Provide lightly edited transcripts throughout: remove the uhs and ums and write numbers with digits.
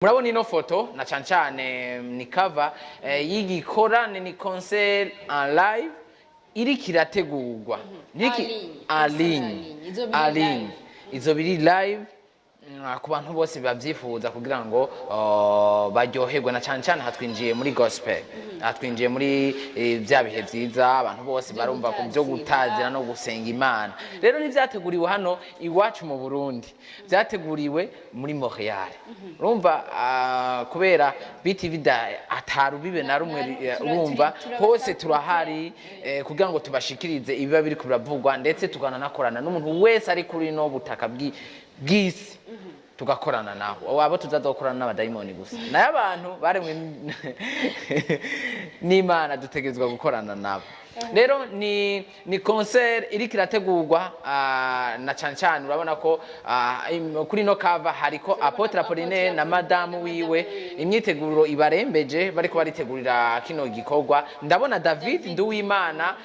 Murabona ino foto na cane cane ni cover y'igikorane, ni concert en live iriko irategurwa. En ligne. En ligne. Izoba iri En ligne. live. Izoba iri live ku bantu bose babyifuza kugira ngo baryoherwe, na cane cane hatwinjiye muri gospel, hatwinjiye muri bya bihe vyiza abantu bose barumva ku byo gutazira no gusenga Imana. Rero ntivyateguriwe hano iwacu mu Burundi, vyateguriwe muri Montreal. Urumva kubera BTV da atarubibe na rumwe, urumva hose turahari kugira ngo tubashikirize ibiba biri biravugwa, ndetse tukananakorana n'umuntu wese ari kuri no butaka bw'isi, tugakorana naho. Abo tuzazokorana n'abadayimoni gusa, nayo abantu baremwe n'Imana dutegerezwa gukorana nabo. Rero ni concert iriko irategurwa, na cane cane urabona ko kuri no cover hariko Apôtre Apollinaire na madamu wiwe. Imyiteguro ibarembeje, bariko baritegurira kino gikorwa. Ndabona David Nduwimana,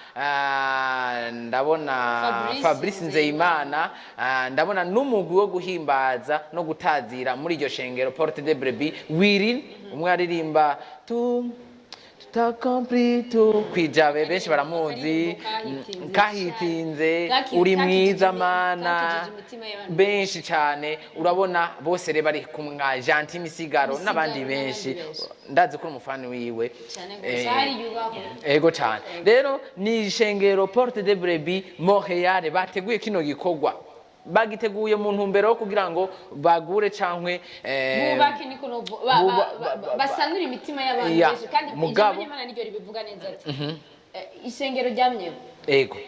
ndabona Fabrice. Fabrice Nzeyimana, ndabona n'umugwi wo guhimbaza no gutazira muri iryo shengero Porte de Brebis, Wirin umwe aririmba tu tout tu kwijabe, benshi baramuzi. Kahitinze. Kahitinze. Uri mwiza Mana. Kakijije imitima y'abantu. Benshi cyane. Urabona bose rero bari kumwe nka Gentil Misigaro Misigaro n'abandi n'abandi benshi. Benshi. Ndazi ko uri umufani wiwe. Cyane gose, hari yubahwe. Ego cyane. Rero ni ishengero Porte de Brebis Montreal bateguye kino gikorwa, bagiteguye mu ntumbero yo kugira ngo bagure cankwe bubake, niko basanure imitima y'abantu benshi. Kandi ijambo ry'Imana niryo ribivuga neza ati ishengero ryamyeho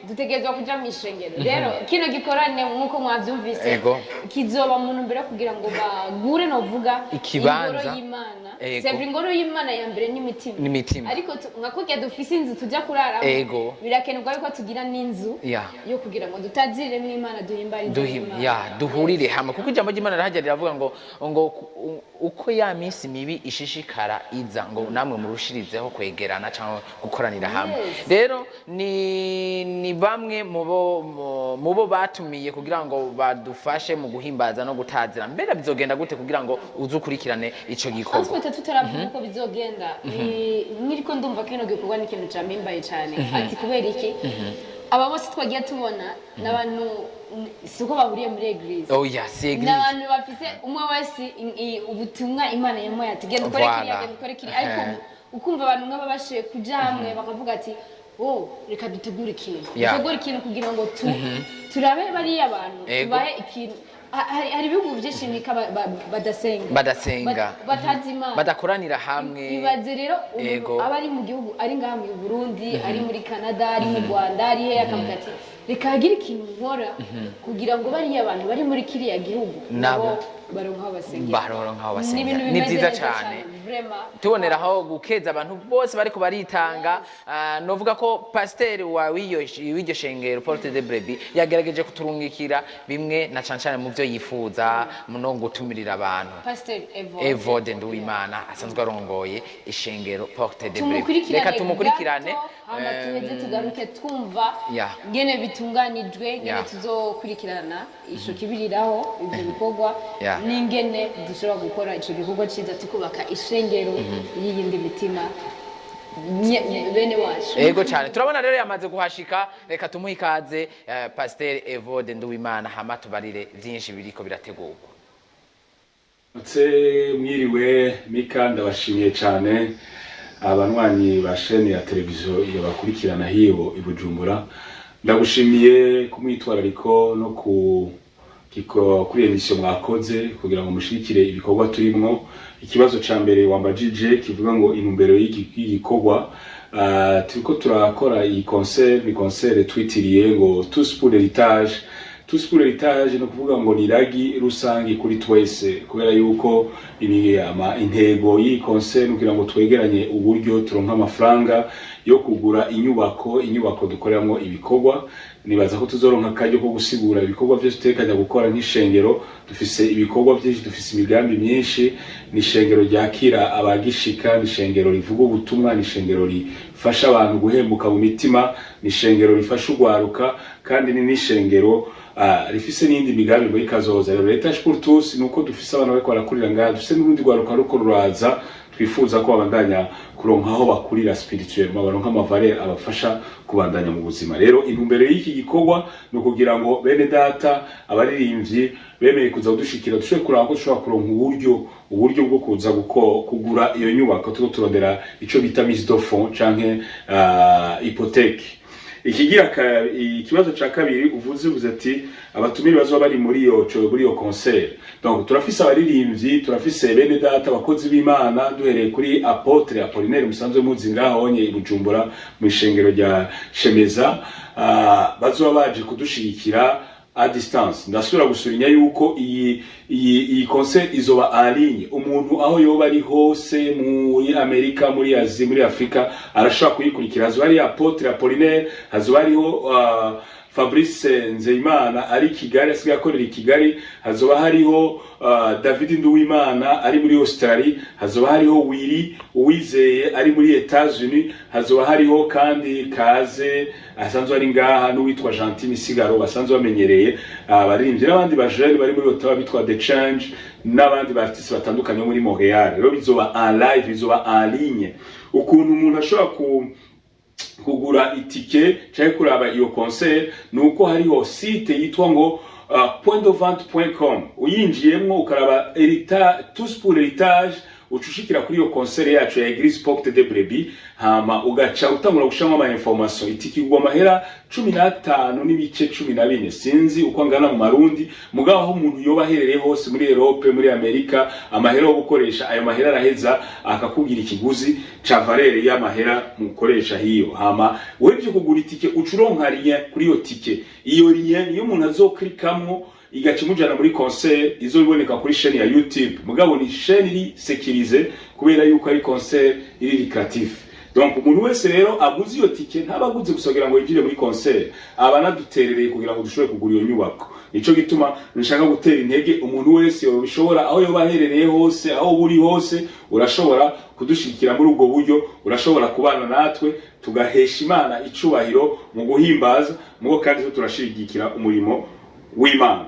dutegerezwa kuja mu ishengero. Rero kino gikorane, nk'uko mwavyumvise, kizoba mu ntumbero yo kugira ngo bagure, novuga Ikibanza. ingoro y'Imana. C'est vrai, ingoro y'Imana ya mbere n'imitima. N'imitima. Ariko nka kurya dufise inzu tujya kuraramo, birakenerwa yuko tugira n'inzu yo kugira ngo dutaziriremo Imana, duhimbarize Imana. Ya, duhurire hamwe, kuko ijambo ry'Imana rirahajya riravuga ngo uko ya minsi mibi ishishikara iza, ngo namwe murushirizeho kwegerana cyangwa gukoranira hamwe. Rero ni bamwe mu bo batumiye kugira ngo badufashe mu guhimbaza no gutazira. Mbere bizogenda gute kugira ngo uze ukurikirane ico gikorwa? Twese tutaravuga uko bizogenda, nkiriko ndumva kino gikorwa ni ikintu campimbaye cyane. Ati kubera iki? Aba bose twagiye tubona n'abantu si uko bahuriye muri église. Oya, si Ni église. abantu bafise umwe wese ubutumwa Imana yamuhaye, ati genda ukore kiriya, genda ukore kiriya. Ariko ukumva abantu nk'aba bashoboye kuja hamwe bakavuga ati: "Oh, reka dutegure ikintu, dutegure ikintu kugira ngo turabe bariya bantu, tubahe ikintu." Hari ibihugu byinshi bika badasenga. Badasenga. Batazi Imana. Badakoranira hamwe. Ibaze rero umuntu aba ari mu gihugu, ari ngaha mu Burundi, ari muri Canada, ari mu Rwanda, ari hehe, akavuga ati: "Reka hagire ikintu nkora kugira ngo bariya bantu bari muri kiriya gihugu nabo nabo baronke aho basengera." Baronke aho Ni basengera. ibintu Ni bimeze byiza neza cane. Vraiment. Tuboneraho gukeza abantu bose bariko baritanga. Novuga ko pasiteri wa w'iryo shengero Porte de Brebis yagerageje kuturungikira bimwe na cane cane mu byo yifuza no gutumirira abantu. Pastor Evode. Evode Nduwimana asanzwe arongoye ishengero Porte de Brebis. Tumukurikirane. Reka tumukurikirane. Gato, hama tuheze tugaruke twumva ngene bitunganijwe, ngene tuzokurikirana ico kibiriraho ivyo bikorwa n'ingene dushobora gukora ico gikorwa ciza, tukubaka ishengero y'iyindi mitima bene wacu. Ego cyane. Turabona rero yamaze kuhashika. Reka tumuhe ikaze, Pasiteri Evode Nduwimana, hama tubarire byinshi biriko birategurwa. Ndetse mwiriwe Mika, ndabashimiye cyane abanywanyi ba chaîne ya televiziyo bakurikirana hiyo i Bujumbura. Ndagushimiye ku mwitwarariko no ku kuri émission mwakoze kugira ngo mushigikire ibikorwa turimwo. Ikibazo ca mbere wambajije kivuga ngo intumbero y'igikorwa turiko turakora iyi concert, ni concert twitiriye ngo "Tous pour l'héritage". "Tous pour l'héritage" ni ukuvuga ngo ni iragi rusangi kuri twese, kubera yuko ibi ama intego y'iyi concert ni kugira ngo twegeranye uburyo, turonke amafaranga yo kugura inyubako dukoreramwo ibikorwa. Nibaza ko tuzoronka akaryo ko gusigura ibikorwa vyose tutekanya gukora nk'ishengero. Dufise ibikorwa vyinshi, dufise imigambi myinshi. Ni ishengero ryakira abagishika, ni ishengero rivuga ubutumwa, ni ishengero rifasha abantu guhembuka mu mitima, ni ishengero rifasha urwaruka, kandi ni n'ishengero rifise n'iyindi migambi muri kazoza. Rero Héritage pour tous ni uko dufise abana bariko barakurira ngaha, dufise n'urundi rwaruka ruko ruraza, twifuza ko babandanya kuronka aho bakurira spirituellement, baronka ama valeurs abafasha kubandanya mu buzima. Rero intumbero y'iki gikorwa ni ukugira ngo bene data abaririmbyi bemeye kuza kudushikira, dushobore kuraba ko dushobora kuronka uburyo bwo kuza kugura iyo nyubako. Turiko turondera ico bita mise de fonds canke hypothèque. Ikigira ikibazo ca kabiri uvuze ati abatumire bazoba bari muri iyo concert. Donc turafise abaririmbyi, turafise bene data abakozi b'Imana, duhereye kuri Apôtre Apollinaire musanzwe muzi ngaho onye i Bujumbura mu ishengero rya Shemeza, bazoba baje kudushigikira à distance. Ndasubira gusurinya yuko iyi concert izoba en ligne. Umuntu aho yoba ari hose, muri Amerika, muri Asie, muri Afrika, arashobora kuyikurikira. Hazoba hari Apôtre Apollinaire, hazoba hariho Fabrice Nzeyimana ari Kigali, asigaye akorera i Kigali, hazoba hariho David Nduwimana ari muri Australie, hazoba hariho Willy Uwizeye ari muri Etats-Unis, hazoba hariho kandi Kaze asanzwe ari ngaha n'uwitwa Gentil Misigaro basanzwe bamenyereye abaririmbyi, n'abandi ba jeunes bari muri Ottawa bitwa The Change, n'abandi ba artistes batandukanye bo muri Montreal. Rero bizoba en live, bizoba en ligne. Ukuntu umuntu ashobora kugura itike cyangwa kuraba iyo concert ni uko hariho site yitwa ngo pointdevente.com. Uyinjiyemwo ukaraba Tous pour l'héritage, uca ushikira kuri iyo concert yacu ya Église Porte de Brebis, hama ugaca utangura gushiramo ama information. Itike igwa amahera 15.14, sinzi uko angana mu marundi, mugabo aho umuntu yoba aherereye hose muri Europe, muri Amerika, amahera yo gukoresha ayo mahera araheza akakubwira ikiguzi ca valeur y'amahera mukoresha hiyo. Hama weje kugura itike, uca uronka lien kuri iyo tike. Iyo lien niyo umuntu azoklikamwo, igaca imujana muri concert izoboneka kuri chaîne ya YouTube. Mugabo ni chaîne iri sécurisée kubera yuko ari concert iri lucratif. Donc umuntu wese rero aguze iyo tike ntaba aguze gusa kugira ngo yinjire muri concert, aba anaduterereye kugira ngo dushobore kugura iyo nyubako. Nico gituma nshaka gutera intege umuntu wese yobishobora, aho yoba aherereye hose, aho uri hose, urashobora kudushigikira muri ubwo buryo, urashobora kubana natwe tugahesha Imana icubahiro mu guhimbaza, mugo kandi turashigikira umurimo w'Imana.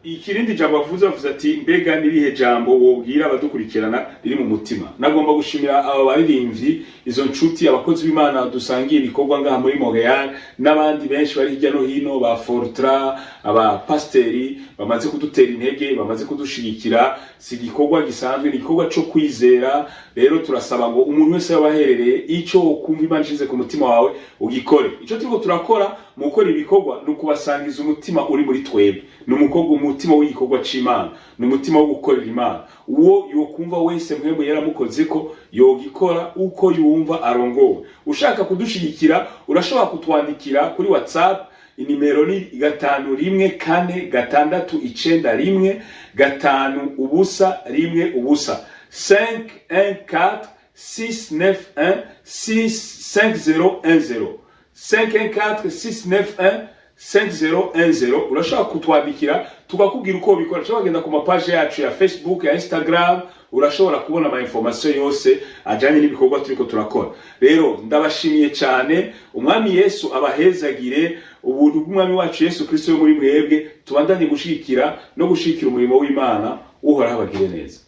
Ikirindi jambo avuze ati mbega nirihe jambo wobwira abadukurikirana riri mu mutima? Nagomba gushimira aba baririmbyi, izo nshuti, abakozi b'Imana dusangiye ibikorwa ngaha muri Montreal, n'abandi benshi bari hirya no hino, ba Fortra, aba pasteri bamaze kudutera intege, bamaze kudushigikira. Si igikorwa gisanzwe, ni igikorwa co kwizera. Rero turasaba ngo umuntu wese yaba aherereye, ico ukumva Imana ishize ku mutima wawe ugikore. Ico turiko turakora mu gukora ibikorwa ni ukubasangiza umutima uri muri twebwe, ni umukobwa, umutima w'igikorwa c'Imana, ni umutima wo gukorera Imana. Uwo yokumva wese Mpwemu yaramukoze ko yogikora uko yumva arongowe. Ushaka kudushigikira urashobora kutwandikira kuri WhatsApp. Inimero ni 514 691 501 0, 514 691 65010, 514 691 5010. Urashobora kutwandikira tukakubwira uko ubikora. Ushobora kugenda ku mapaje yacu ya Facebook, ya Instagram, urashobora kubona ama information yose ajanye n'ibikorwa turiko turakora. Rero ndabashimiye cyane. Umwami Yesu abahezagire. Ubuntu bw'Umwami wacu Yesu Kristo yo muri mwebwe. Tubandanye gushigikira no gushigikira umurimo w'Imana. Uhoraho abagire neza.